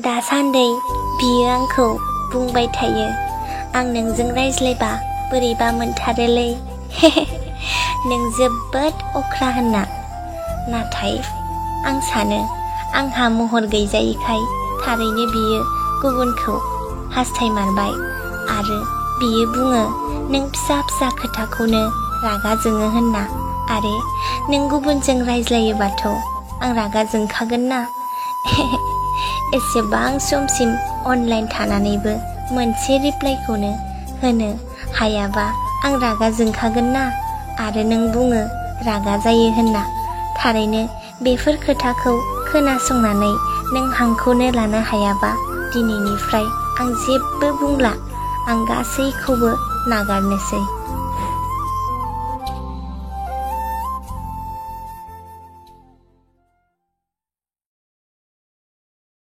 दासान्दै बियो आंखौ बुंबाय थायो, आं नोंजों रायज्लायबा बोरैबा मोनथारोलै नों जोबोद अख्रा होनना। नाथाय आं सानो आंहा महर गैजायैखाय थारैनो बियो गुबुनखौ हास्थायमारबाय आरो बियो बुङो नों फिसा फिसा खोथाखौनो रागा जोङो होनना आरो नों गुबुनजों रायज्लायोबाथ' आं रागा जोंखागोन ना एसेबां समसिम अनलाइन थानानैबो मोनसे रिप्लाइखौनो होनो हायाबा आं रागा जोंखागोन ना आरो नों बुङो रागा जायो होनना। थारैनो बेफोर खोथाखौ खोनासंनानै नों हांखौनो लानो हायाबा दिनैनिफ्राय आं जेबो बुंला, आं गासैखौबो नागारनोसै।